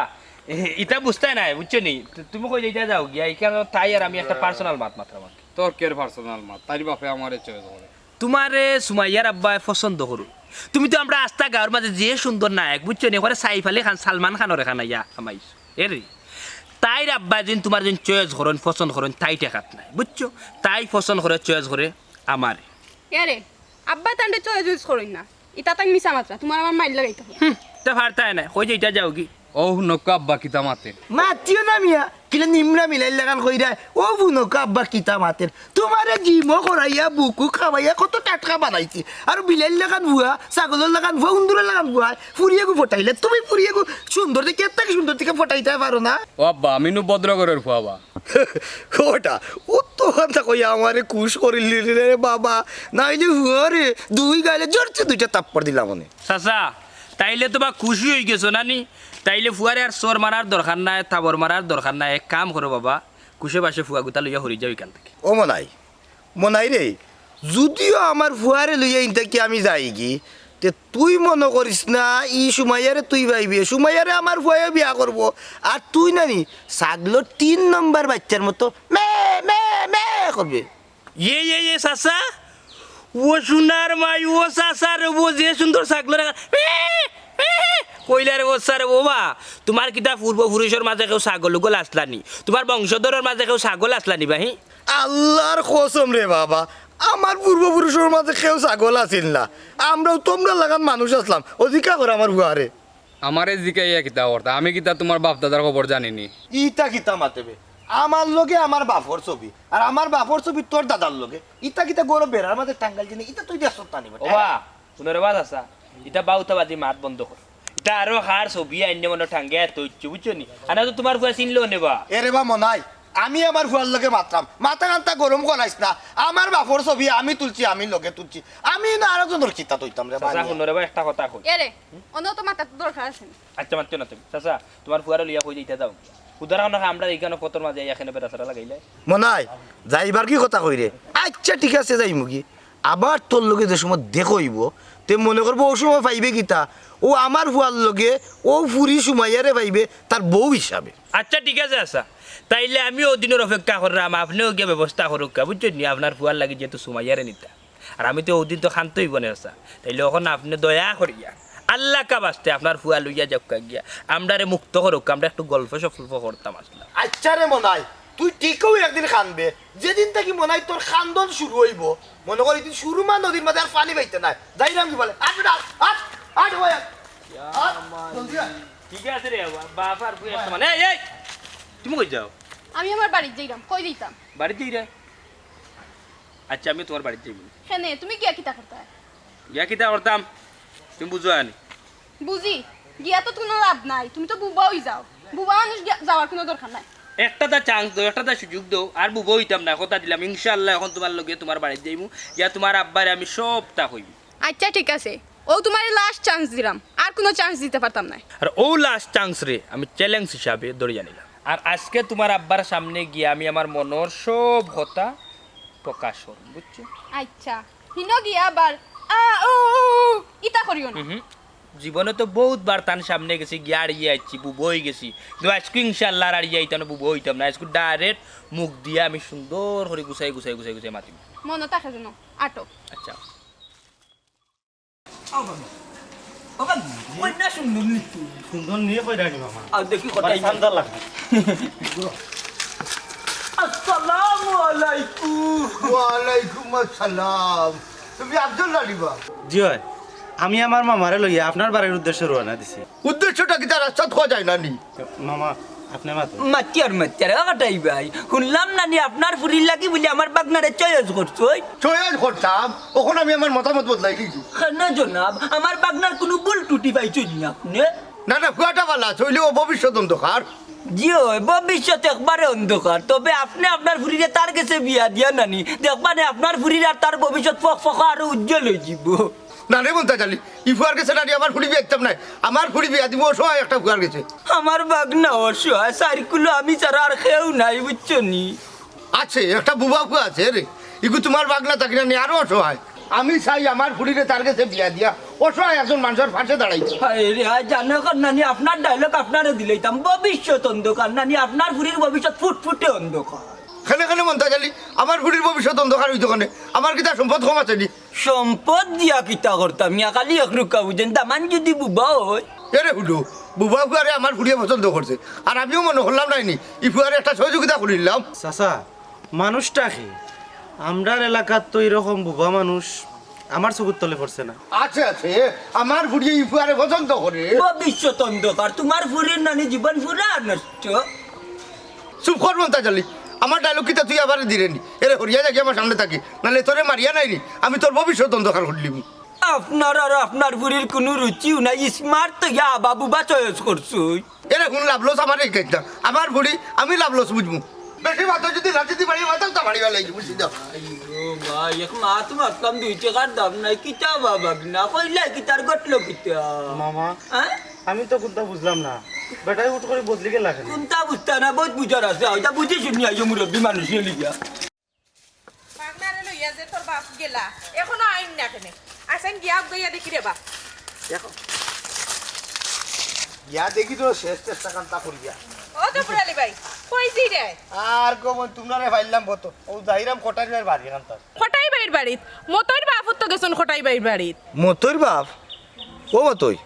এ, ইতা বুঝতায় নায়, বুঝছো নি? তু-, তুমি কই যাইতায় যাও গিয়া, ইখান তাই আর আমি একটা পার্সোনাল মাত মাতরাম আর কি। তোর কের পার্সোনাল মাত? তাইর বাপে আমারে চয়েস করে। তুমারে সুমাইয়ার আব্বায় পছন্দ করইন। তুমি তো আমরার আস্তা গাঁওর মাঝে যে সুন্দর নায়ক, বুঝছো নি? একবারে সাইফ আলী খান, সালমান খানর এখান আইয়া হামাইছো। এরে, তাইর আব্বায় যেন তুমারে যেন চয়েস করইন, পছন্দ করইন, তাই ঠেকাত নায়, বুঝছো? তাই পছন্দ করে, চয়েস করে আমারে। এরে, আব্বায় তানরে চয়েস করইন না। ইতা তাইন মিছা মাতরা, তুমার আমার মাইর লাগাইতে অইবো। হুম, তে পারতায় নায়, কই যাইতায় যাও গি। অউ হুনউক্কা আব্বা কিতা মাতের। মাতিও না মিয়া, কিলা নিমরা বিলাইর লাখান কইরায়। অউ হুনউক্কা আব্বা কিতা মাতের। তুমারে জিমও করাইয়া, বুকু খাওয়াইয়া কত টাটকা বানাইছি। আর বিলাইর লাখান ফুয়া, ছাগলর লাখান ফুয়া, উন্দুরর লাখান ফুয়া, ফুড়িয়েগু পটাইলে। তুমি ফুড়িয়েগু সুন্দর দেখি, এর থাকি সুন্দর দেখি পটাইতায় পারো না। ও আব্বা, আমি নু ভদ্র ঘরর ফুয়া বা। ওটা, অত কথা কইয়া আমারে খুশ করিলি রে বাবা। নাইলে ফুয়ারে দুই গালে জোরছে দুইটা থাপ্পড় দিলাম অনে। চাচা, তাইলে তো বা খুশি অইগেছো না নি? তাইলে ফুয়ারে আর চড় মারার দরকার নাই, থাবড় মারার দরকার নাই। এক কাম করো বাবা, খুশে বাসে ফুয়াগুতা লইয়া হরি যাও ইখান থাকি। ও মনাই, মনাই রে, যুদিও আমার ফুয়ারে লইয়া ইন থাকি আমি যাইগি, তে তুই মনো করিস না ই সুমাইয়ারে তুই পাইবে, সুমাইয়ারে আমার ফুয়ায় বিয়া করবো। আর তুই নানি ছাগলর তিন নম্বর বাইচ্চার মতো মে, মে, মে করবে। ইয়ে, ইয়ে, ইয়ে, চাচা, ও সোনার মাই, ও চাচা রে, ও যে সুন্দর ছাগলর এখান, মে, মে, কইলা রে, ও চাচা রে, ও বা, তুমার কিতা পূর্বপুরুষর মাঝে কেউ ছাগল উগল আছলা নি? তুমার বংশধরর মাঝে কেউ ছাগল আছলা নি বা, হি? আল্লার কসম রে বাবা, আমার পূর্বপুরুষর মাঝে কেউ ছাগল আছিল না। আমরাউ তুমরার লাখান মানুষ আছলাম। অউ জিকা কর আমার ফুয়ারে। আমারে জিকাইয়া কিতা করতা? আমি কিতা তুমার বাপ দাদার খবর জানি নি? ইতা কিতা মাতে বে? আমার লগে আমার বাপর ছবি, আর আমার বাপর ছবি তোর দাদার লগে। ইতা কিতা গরু বেড়ার মাঝে টাঙ্গাইল জিনি? ইতা তুই দেখছত না নি বেটা? ও বা, হুনো রে বা চাচা, ইতা বাউতাবাজি মাত বন্ধ কর। ইতা আরো কার ছবি আইন্নে মনো টাঙ্গাইয়া থইছো, বুঝছো নি? আনা তো তুমার ফুয়া চিনলো নে বা। এরে বা মনাই, আমি আমার ফুয়ার লগে মাতরাম, মাথা কান্তা গরম করাইস না। আমার বাপর ছবি আমি তুলছি, আমি লগে তুলছি, আমি না আরো জনর কিতা থইতাম রে বা। চাচা, হুনো রে বা, একটা কথা কই। এরে, অন্য তো মাতার তো দরকার আছে নি। আচ্ছা, মাতিও না তুমি। চাচা, তুমার ফুয়ারে লইয়া কই যাইতায় যাও। উদাহরণ আমরা ইখানো পথর মাঝে আইয়া কেনে বেড়াছেড়া লাগাইলে। মনাই, যাইবার কি কথা কইরে? আচ্ছা, ঠিক আছে, যাইমুগি। আবার তোর লগে যে সময় দেখা অইবো, তে মনে করবো অউ সময় পাইবে কিতা, অউ আমার ফুয়ার লগে অউ ফুড়ি সুমাইয়ারে পাইবে তার বউ হিসাবে। আচ্ছা, ঠিক আছে, আচ্ছা। তাইলে আমি অউ দিনর অপেক্ষা কররাম, আপনেও গিয়া ব্যবস্থা করউক্কা, বুঝছইন নি? আপনার ফুয়ার লাগি যেহেতু সুমাইয়ারে নিতা। আর আমি তো অউ দিন তো খান্ত অইবো না, আচ্ছা। তাইলে অখন আপনে দয়া করিয়া আল্লাকা বাস্তে আপনার ফুয়া লইয়া যাউক্কা গিয়া, আমরারে মুক্ত করউক্কা, আমরা একটু গল্প সল্প করতাম আছলাম। আচ্ছা রে মনাই, তুই ঠিকউ একদিন খানবে, যেদিন থাকি মনাই তোর খান্দন শুরু অইবো, মনো কর ইদিন সুরমা নদীর মাঝে আর পানি পাইতে নায়। যাইরাম কি বলে? আট বেটা, আট, আট, আট, ভাই, আট। আট, জলদি আট। ঠিক আছে রে বাবা, বাপ আর ফুয়া সমান। এই, এই, তুমি কই যাও? আমি আমার বাড়িত যাইরাম। কই যাইতাম? বাড়িত যাইরায়? আচ্ছা, আমি তুমার বাড়িত যাইমু। কেনে, তুমি গিয়া কিতা করতায়? গিয়া কিতা করতাম? তুমি বুঝো আনি? বুঝি, গিয়া তো কুনু লাভ নাই, তুমি তো বুবা অই যাও। বুবা মানুষ গিয়া, যাওয়ার কুনু দরকার নাই। একটা তা chance দেও, একটা তা সুযোগ দেও, আর বুবা অইতাম না, কথা দিলাম। ইনশাআল্লাহ, অখন তুমার লগে তুমার বাড়িত যাইমু, গিয়া তুমার আব্বারে আমি সবতা কইমু। আচ্ছা, ঠিক আছে, অউ তুমারে last chance দিলাম, আর কুনু chance দিতাম পারতাম নায়। আর অউ last chance রে আমি challenge হিসাবে ধরিয়া নিলাম। আর আজকে তুমার আব্বার সামনে গিয়া আমি আমার মনর সব কথা প্রকাশ করমু, বুঝছো? আচ্ছা, হিনো গিয়া আবার আ, উ, উ, উ, ইতা করিও না। হুম, জীবনে তো বউত বার তান সামনে গেছি, গিয়া আড়িয়া আইছি, বুবা অই গেছি। কিন্তু আইজকু ইনশাআল্লাহ আর আড়িয়া আইতাম না, বুবা অইতাম না। আইজকু direct মুখ দিয়া আমি সুন্দর করি গুছাই, গুছাই, গুছাই, গুছাই মাতিমু। মনো থাকে যেন, আটো। আচ্ছা। আও বাবা। বাবা, কইনা সুন্দর নি? সুন্দর নি কইরা নি মামা? আও দেখি কথা বড় ইতা। শানদার লাগে। আসসালামু আলাইকুম। ওয়ালাইকুম আসসালাম। তুমি আব্দুল্লাহ নি বা? জি অয়, আমি আমার মামারে লইয়া আপনার বাড়ির উদ্দেশ্যে রওনা দিছি। উদ্দেশ্যটা কিতা, রাস্তাত কওয়া যায় না নি? মামা, আপনে মাতইন। মাতিয়ার, মাতিয়ার, ও কটাই ভাই, হুনলাম না নি আপনার ফুরির লাগি বুলে আমার বাগনারে choice করছইন? Choice করতাম, অখন আমি আমার মতামত বদলাইলিছি। কেনে জনাব, আমার বাগনার কুনু ভুল ত্রুটি পাইছইন নি আপনে? না, না, ফুয়াটা ভালা আছে, অইলেও ভবিষ্যৎ অন্ধকার। জি অয়, ভবিষ্যৎ একবারে অন্ধকার। তবে আপনে আপনার ফুরিরে তার গেছে বিয়া দিয়া না নি, দেখবা নে আপনার ফুরির আর তার ভবিষ্যৎ ফকফকা আরো উজ্জ্বল অইযিবো। না রে মন্তাজ আলী, ই ফুয়ার গেছে না নি আমার ফুরি বিয়া দিতাম নায়। আমার ফুরি বিয়া দিমু অসহায় একটা ফুয়ার গেছে। আমার বাগনা অসহায়, চাইর কুলো আমি ছাড়া আর কেউ নাই, বুঝছো নি? আছে, একটা বুবা ফুয়া আছে রে। ইগু তুমার বাগনা থাকি না নি আরো অসহায়। আমি চাই আমার ফুরিরে তার গেছে বিয়া দিয়া অসহায় একজন মানষর পাশে দাঁড়াইতে। হায় রে হায়, জানো কর নানি, আপনার dialogue আপনারে দিলাইতাম, ভবিষ্যৎ অন্ধকার নানি, আপনার ফুরির ভবিষ্যৎ ফুটফুটে অন্ধকার। কেনে কেনে মন্তাজ আলী, আমার ফুরির ভবিষ্যৎ অন্ধকার অইতো কেনে? আমার কিতা সম্পদ কম আছে নি? সম্পদ দিয়া কিতা করতাম মিয়া, খালি এক রুকা বুঝইন, দামান যদি বুবা অয়। এরে হুনো, বুবা ফুয়ারে আমার ফুরিয়ে পছন্দ করছে, আর আমিও মনো করলাম নায় নি, ই ফুয়ারে একটা সহযোগিতা করিলাম। চাচা, মানুষটা কি? আমরার এলাকাত তো ইরকম বুবা মানুষ আমার চকুর তলে পড়ছে না। আছে, আছে, আমার ফুরিয়ে ই ফুয়ারে পছন্দ করে। ভবিষ্যৎ অন্ধকার, তুমার ফুরির নানি জীবন পুরা নষ্ট। চুপ কর মন্তাজ আলী, আমার dialogue কিতা তুই আবার দিরে নি? এরে হরিয়া যাগি আমার সামনে থাকি, নাইলে তোরে মারিয়া নায় নি, আমি তোর ভবিষ্যৎ অন্ধকার করিলিমু। আপনার আর আপনার ফুরির কুনু রুচিও নাই, smart তো ইয়া বাবু বা choice করছইন। এরে হুন, লাভ লস আমারে হিকাইছ না। আমার ফুরি, আমি লাভ লস বুঝমু। বেশি মাতো যদি লাঠি দি বাড়ি মাথাও তা বাড়ি বালাই বুঝি দাও। আইও ভাই, এক মাত মাতলাম দুই টেকার দাম নাই, কিতা বাবা না কইলে কিতার ঘটলো কিতা? মামা, হ্যাঁ? আমি তো কুনতা বুঝলাম না, বেটায় হুট করি বদলি গেলা কেনে? কুনতা বুঝতা না, বউত বুঝার আছে, অইটা বুঝি শুনি আইও মুরব্বি মানুষ লিয়া। বাগনারে লইয়া যে তোর বাপ গেলা, এখনো আইন না কেনে? আইছইন গিয়া গইয়া দেখি রে বাপ। দেখো। গিয়া দেখি তো শেষ চেষ্টা কান্তা করিয়া। ও তো ফুরালি ভাই, কই যাইরে? আর গো বইন, তুমরারে পাইলাম বতো। অউ যাইরাম কটাই ভাইর বাড়ি কান্তা। কটাই ভাইর বাড়িত? মতইর বাপ তো গেছইন কটাই ভাইর বাড়িত। মতইর বাপ? ও মতই,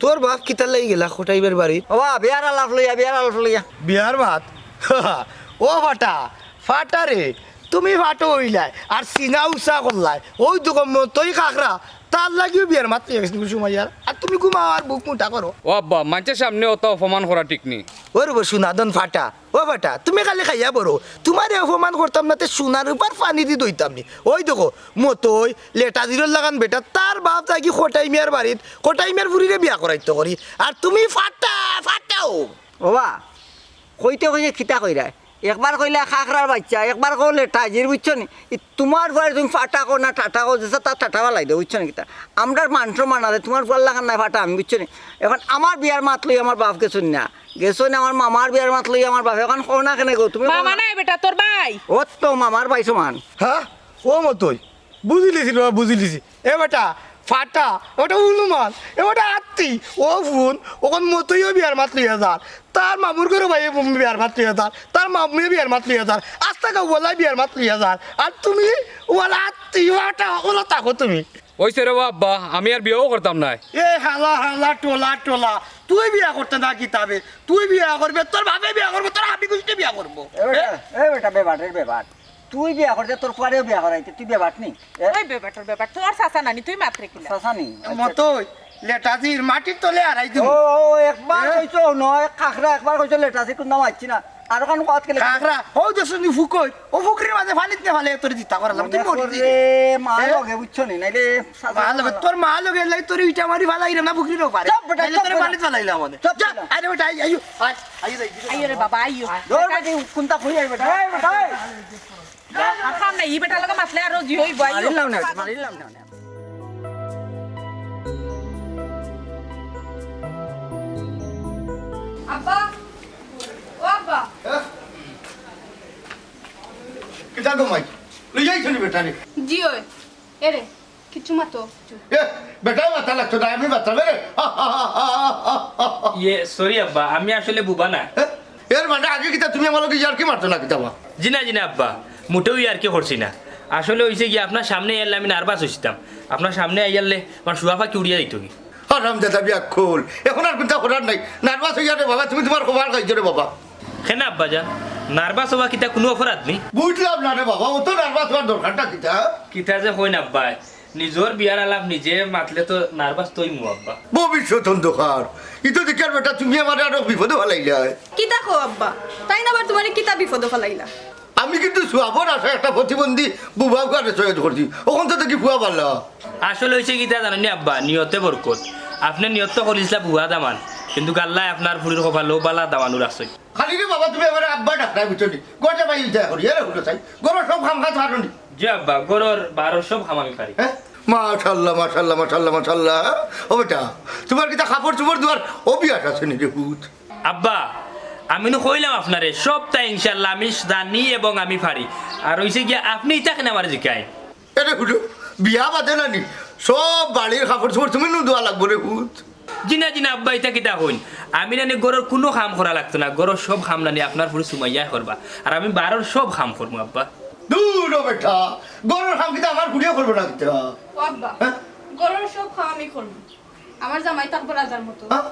তোর বাপ কিতার লাগি গেলা কটাই ভাইর বাড়িত? ও বা, বিয়ার আলাপ লইয়া, বিয়ার আলাপ লইয়া। বিয়ার মাত? ও ফাটা, ফাটা রে, তুমি ফাটো অইলায়, আর সিনা উচা করলায়। অউ দেখো মতই কাকড়া, তার লাগিও বিয়ার মাত লইয়া গেছে সুমাইয়ার। আর তুমি ঘুমাও আর বুক মুটা করো। ও আব্বা, মানষর সামনে অতা অপমান করা ঠিক নি। ওরে বা সুনাদন ফাটা, ও ফাটা, তুমি খালি খাইয়া বড়ো, তুমারে অপমান করতাম না, তে সুনার উপর পানি দি ধইতাম নি। অউ দেখো, মতই, লেটা জিরোর লাখান বেটা, তার বাপ যায়গি কটাই মিয়ার বাড়িত, কটাই মিয়ার ফুরিরে বিয়া করাইতো করি। আর তুমি ফাটা, ফাটাও। ও বা, কইতে কইতে কিতা কইরায়? একবার কইলা কাকড়ার বাইচ্চা, একবার কও লেটা জির, বুঝছো নি? ই তুমার ফুয়ারে তুমি ফাটা কও না টাটা কও, যেছা তা টাটা ফালাই দেও, বুঝছো নি কিতা? আমরার মান সম্মান আছে, তুমার ফুয়ার লাখান নায় ফাটা আমি, বুঝছো নি? অখন আমার বিয়ার মাত লইয়া আমার বাপ গেছইন না, গেছইন আমার মামার বিয়ার মাত লইয়া আমার বাপ, অখন কও না কেনে গো তুমি? মামা নায় বেটা, তোর ভাই। ও তো মামার ভাই সমান। হ্যাঁ, ও মতই, বুঝিলিছি রে বাবা, বুঝিলিছি। এ বেটা, ফাটা, ওটা অনুমান, এ বেটা আত্তি, ও হুন, অখন মতইও বিয়ার মাত লইয়া যার, তার মামুর ঘরর ভাইয়ে বিয়ার মাত লইয়া যার, তার মামুয়ে বিয়ার মাত লইয়া যার, আস্তা গাউ ওয়ালায় বিয়ার মাত লইয়া যার, আর তুমি ওয়ালা আত্তি, ফাটা, ওলা থাকো তুমি। অইছে রে বাবা, আমি আর বিয়াও করতাম নায়। এ হালা হালা, টোলা টোলা, তুই বিয়া করতে না কিতা বে? তুই বিয়া করবে, তোর বাপে বিয়া করবো, তোর হাবি গুষ্টি বিয়া করবো। এ বেটা, এ বেটা, বেবাটের বেবাট। তুই বিয়া করতে, তোর ফুয়ারেও বিয়া করাইতে, তুই বেবাট নি? এ? ওই বেবাটর বেবাট, তোর চাচা নানি, তুই মাতরে কিলা? চাচা নি? মতই, লেটাজির মাটির তলে আড়াই দিমু। ও, ও, একবার এ? কইছো নয়, কাকড়া, একবার কইছো লেটাজির কুন্তা মাতছি না। আরো কানো কত গেলে? কাকড়া, ও যে শুনি ফুকই, ও ফুকরির মাঝে পানিত নে ফালে তোরে জিতা করা যাবে, তুই মরি দিবি। মা এ? লগে বুঝছো নি, নাইলে মা লগে, তোর মা লগে লাগি তোরে ইটা মারি ফালাই রে না ফুকরির ওপারে। চুপ বেটা, নাইলে চুপ তোরে বেটা। পানিত ফালাইলাম মানে। চুপ যা, বেটা। আরে বেটা, আই, আইও, আই, আই, আই, আই। আইও রে বাবা, আইও। দৌড় বেটি, কোনটা কই আই বেটা? এই বেটা, এই। আর খাম না, ই বেটার লগে মাতলে আরো জি অইবো, আইও। মারিলাম না, মারিলাম না। আব্বা, ও আব্বা। হ্যাঁ? কিতা গো মাই? লই যাইছো নি বেটারে? জি অয়। এরে, কিচ্ছু মাতো, কিচ্ছু। এ, বেটায় মাতা লাগতো না, আমি মাততাম রে। ইয়ে, sorry আব্বা, আমি আসলে বুবা না। এ, এর মানে আগে কিতা তুমি আমার লগে ইয়ার্কি মারতো না কিতা বা? জি না, জি না আব্বা, মোটেও ইয়ার্কি করছি না। আসলে অইছে কি, আপনার সামনে আইলে আমি nervous অইছিতাম। আপনার সামনে আইয়ারলে আমার শুয়া পাখি উড়িয়া দিত কি। হারামজাদা বিয়াক্কুল, এখন আর কুন্তা করার নাই। Nervous অইয়া রে বাবা, তুমি তুমার কপাল খাইছো রে বাবা। কেনে আব্বা জান, nervous অওয়া কিতা কুনু অপরাধ নি? বুঝলাম না রে বাবা, অত nervous অওয়ার দরকারটা কিতা? কিতা যে কইন আব্বা, নিজর বিয়ার আলাপ নিজে মাতলে তো nervous তো অইমু আব্বা। ভবিষ্যৎ অন্ধকার। ইতো দেখিয়ার বেটা তুমি আমারে আরো বিপদো ফালাইলায়। কিতা কও আব্বা? তাইন আবার তুমারে কিতা বিপদো ফালাইলা? আমি কিন্তু সওয়াবর আশায় একটা প্রতিবন্ধী বুবা ফুয়ারে সইয়দ করছি। অখন তো দেখি ফুয়া ভালা। আসলে অইছে কিতা জানইন নি আব্বা, নিয়তে বরকত। আপনে নিয়ত তো করিছলা বুবা দামান, কিন্তু আল্লায় আপনার ফুড়ির কপালো ভালা দামানও রাখছইন। খালি রে বাবা, তুমি আমারে আব্বা ডাকরায়, বুঝছো নি? ঘরো যাই, ইতা করি, এরে হুনো চাই। ঘরর সব কাম কাজ পারো নি? জি আব্বা, ঘরর বারর সব কাম আমি পারি। হ্যাঁ? মাশাআল্লাহ, মাশাআল্লাহ, মাশাআল্লাহ, মাশাআল্লাহ। ও বেটা, তুমার কিতা কাপড় চোপড় ধোয়ার অভ্যাস আছে নি রে পুত? আব্বা, আমি নু কইলাম আপনারে, সবতা ইনশাআল্লাহ আমি জানি এবং আমি পারি। আর অইছে গিয়া, আপনে ইতা কেনে আমারে জিকাইন? এরে হুনো, বিয়া বাদে নানি, সব বাড়ির কাপড় চোপড় তুমি নু ধোয়া লাগবো রে পুত। জি না, জি না, আব্বা, ইতা কিতা কইন? আমি নানি ঘরর কুনু কাম করা লাগতো না, ঘরর সব কাম নানি আপনার ফুড়ি সুমাইয়ায় করবা, আর আমি বারর সব কাম করমু, আব্বা। দুরো বেটা, ঘরর কাম কিতা আমার ফুড়িয়ে করবো না কিতা? ও আব্বা, হ্যাঁ? ঘরর সব কাম আমি করমু, আমার জামাই থাকবো রাজার মতো। হ্যাঁ?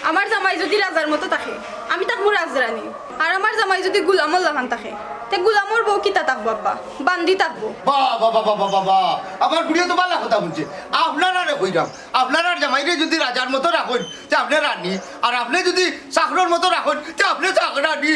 আমার জামাই যুদি রাজার মতো থাকে, আমি থাকমু রাজরানী। আর আমার জামাই যুদি গুলামর লাখান থাকে, তে গুলামর বউ কিতা থাকবো আব্বা? বান্দি থাকবো। বাহ, বাহ, বাহ। আমার ফুড়িয়ে তো ভালা কথা কইছে। আপনারারে কইরাম, আপনারার জামাইরে যুদি রাজার মতো রাখইন, তে আপনে রানী, আর আপনে যুদি চাকরর মতো রাখইন, তে আপনে চাকরানী।